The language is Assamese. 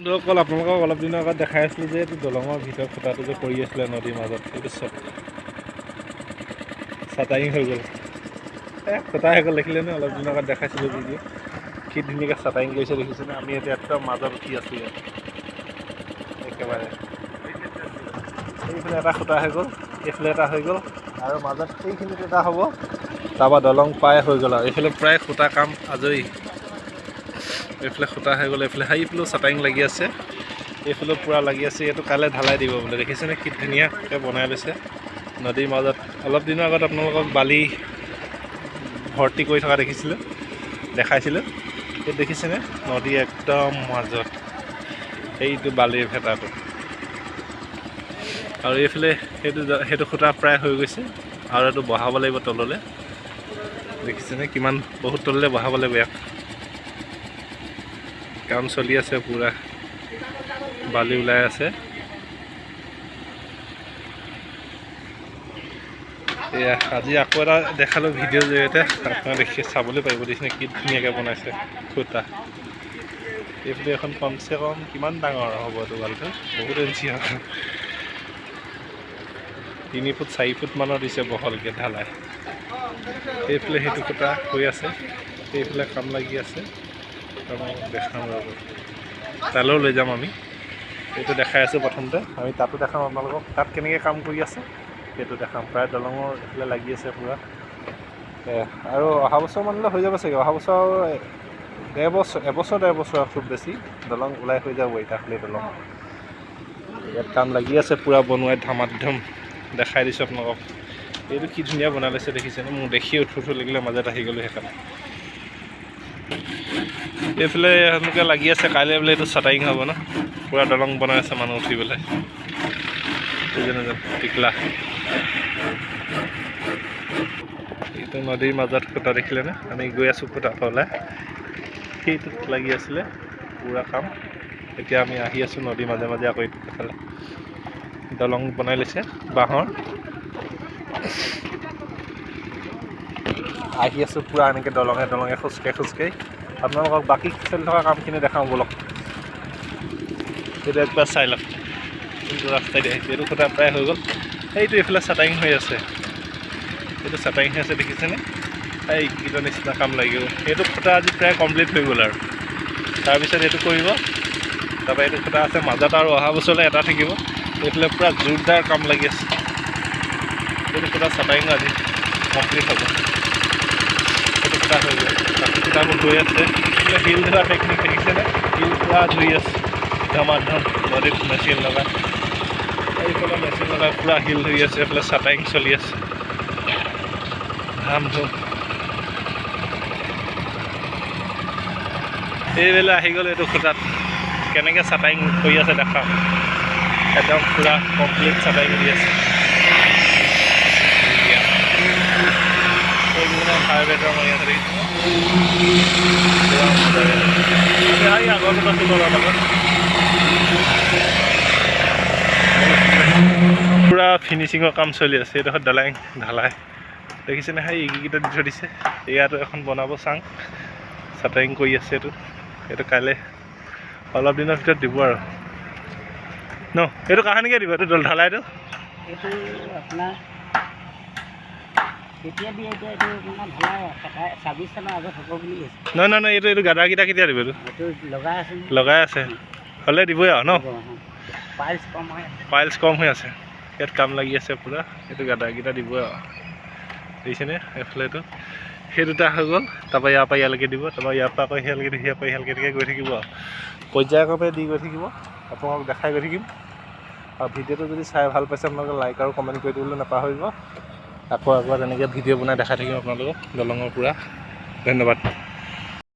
বন্ধুসকল, আপোনালোকক অলপ দিনৰ আগত দেখাই আছিলোঁ যে এইটো দলঙৰ ভিতৰত খুঁটাটো যে পৰি আছিলে নদীৰ মাজত, এইটো চব চাটাৰিং হৈ গ'ল। খুঁটা হৈ গ'ল, দেখিলেনে? অলপ দিনৰ আগত দেখাইছিলোঁ ভিডিঅ', কি ধুনীয়াকৈ চাটাৰিং কৰিছে দেখিছেনে? আমি এতিয়া একদম মাজত উঠি আছোঁ ইয়াত একেবাৰে। এইফালে এটা খুঁটা হৈ গ'ল, এইফালে এটা হৈ গ'ল, আৰু মাজত এইখিনিত এটা হ'ব, তাৰপৰা দলং প্ৰায় হৈ গ'ল। আৰু এইফালে প্ৰায় খুঁটা কাম আজৰি। এইফালে খুঁটা হৈ গ'ল, এইফালে সেইফালেও চাটাৰিং লাগি আছে, এইফালেও পূৰা লাগি আছে। এইটো কাইলৈ ঢালাই দিব বোলে, দেখিছেনে কি ধুনীয়াকৈ বনাই লৈছে নদীৰ মাজত। অলপ দিনৰ আগত আপোনালোকক বালি ভৰ্তি কৰি থকা দেখিছিলোঁ, দেখাইছিলোঁ। এই দেখিছেনে নদী একদম মাজত এইটো বালিৰ ভেটাটো। আৰু এইফালে সেইটো খুঁটা প্ৰায় হৈ গৈছে, আৰু এইটো বহাব লাগিব তললৈ। দেখিছেনে কিমান বহুত তললৈ বহাব লাগিব ইয়াক। কাম চলি আছে, পূৰা বালি ওলাই আছে। এয়া আজি আকৌ এটা দেখালোঁ ভিডিঅ'ৰ জৰিয়তে, আপোনালোকে দেখি চাবলৈ পাৰিব। দেখিছেনে কি ধুনীয়াকৈ বনাইছে খুঁটা। এইফালে এখন কমচে কম কিমান ডাঙৰ হ'ব এইটো বালটো, বহুত ইঞ্চি হ'ব, 3 ফুট 4 ফুট মানৰ দিছে বহলকৈ ঢালাই। এইফালে সেইটো খুঁটা হৈ আছে, এইফালে কাম লাগি আছে। দেখাম ৰ'ব, তালৈও লৈ যাম আমি। এইটো দেখাই আছোঁ প্ৰথমতে, আমি তাতো দেখাম আপোনালোকক তাত কেনেকৈ কাম কৰি আছে সেইটো দেখাম। প্ৰায় দলঙৰ এইফালে লাগি আছে পূৰা। আৰু অহা বছৰ মানলৈ হৈ যাব চাগে, অহা বছৰ ডেৰ বছৰ, এবছৰ ডেৰ বছৰ খুব বেছি দলং ওলাই হৈ যাব। ইটাখুলি দলং ইয়াত কাম লাগি আছে পূৰা বনোৱাই ধামাধুম। দেখাই দিছোঁ আপোনালোকক। এইটো কি ধুনীয়া বনাই লৈছে দেখিছেনে? মোৰ দেখি উঠো উঠো লাগিলে, মাজত আহি গ'লোঁ সেইকাৰণে। এইফালে সেনেকৈ লাগি আছে, কাইলৈ বোলে এইটো চাটাৰিং হ'ব ন, পূৰা দলং বনাই আছে মানুহ উঠি পেলাই। এইজন এজন টিকলা। এইটো নদীৰ মাজত খুঁটা দেখিলেনে? আমি গৈ আছোঁ খুঁটা তলে, সেইটোত লাগি আছিলে পূৰা কাম। এতিয়া আমি আহি আছোঁ নদীৰ মাজে মাজে। আকৌ এইটো এফালে দলং বনাই লৈছে বাঁহৰ। আহি আছোঁ পূৰা এনেকৈ দলঙে দলঙে খোজকাঢ়ি খোজকাঢ়ি। আপোনালোকক বাকী চলি থকা কামখিনি দেখাওঁ ব'লক। এইটো একবাৰ চাই লওক, কোনটো ৰাস্তাই দি আহিছে। এইটো খুঁটা প্ৰায় হৈ গ'ল, সেইটো এইফালে চাটাৰিং হৈ আছে, এইটো চাটাৰিং হৈ আছে দেখিছেনে? এইকেইটা নিচিনা কাম লাগিব। এইটো খুঁটা আজি প্ৰায় কমপ্লিট হৈ গ'ল আৰু তাৰপিছত এইটো কৰিব, তাৰপৰা এইটো খুঁটা আছে মাজত, আৰু অহা বছৰলৈ এটা থাকিব। এইফালে পূৰা জোৰদাৰ কাম লাগি আছে। এইটো খুঁটা চাটাৰিং আজি কমপ্লিট হ'ব, সেইটো খুঁটা হৈ গ'ল। বাকী খুঁটাবোৰ হৈ আছে। এইফালে শিল ধোৱা টেকনিক দেখিছেনে? শিল পূৰা ধুই আছে ধমাধম নদীত মেচিন লগাই। এইফালে মেচিন লগাই পূৰা শিল ধুই আছে। এইফালে চাটাৰিং চলি আছে ধাম ধুম। এইবেলা আহি গ'ল এইটো খুঁটাত কেনেকৈ চাটাৰিং কৰি আছে দেখাম। একদম পূৰা কমপ্লিট চাটাৰিং দি আছে। ভাইব্ৰেটৰ মাৰি আছে দেখিছেনে? আগত আছিলোঁ অলপ আগত। পূৰা ফিনিচিঙৰ কাম চলি আছে। এইডোখৰ দলং ঢালাই দেখিছেনে? সেই ইগিকেইটা দি থৈ দিছে। ইয়াতো এখন বনাব চাং, চাটাৰিং কৰি আছে। এইটো কাইলৈ অলপ দিনৰ ভিতৰত দিব আৰু ন। এইটো কাহানিকৈ দিব এইটো ঢালাইটো? এইটো আপোনাৰ কেতিয়া দিয়ে এতিয়া? এইটো মানে ঢালাই 27 চনৰ আগত হ'ব বুলি কৈছে। নহয় নহয় নহয়, এইটো গাদাকেইটা কেতিয়া দিব? এইটো লগাই আছে, লগাই আছে, হ'লে দিবই আৰু ন। পাইলছ কম হৈ আছে, পাইলছ কম হৈ আছে। ইয়াত কাম লাগি আছে পূৰা। এইটো গাদাকেইটা দিবই আৰু দেখিছেনে? এইফালে এইটো সেই দুটা হৈ গ'ল, তাৰপৰা ইয়াৰ পৰা ইয়ালৈকে দিব, তাৰপৰা ইয়াৰ পৰা আকৌ সিয়ালৈকে দিব, ইয়াৰ পৰা সিয়ালৈকে তেনেকৈ গৈ থাকিব আৰু পৰ্যায়ক্ৰমে দি গৈ থাকিব। আপোনালোকক দেখাই গৈ থাকিম। আৰু ভিডিঅ'টো যদি চাই ভাল পাইছে আপোনালোকে লাইক আৰু কমেণ্ট কৰি দিবলৈ নাপাহৰিব। আকৌ আকৌ তেনেকৈ ভিডিঅ' বনাই দেখাই থাকিম আপোনালোকক দলঙৰ পূৰা। ধন্যবাদ।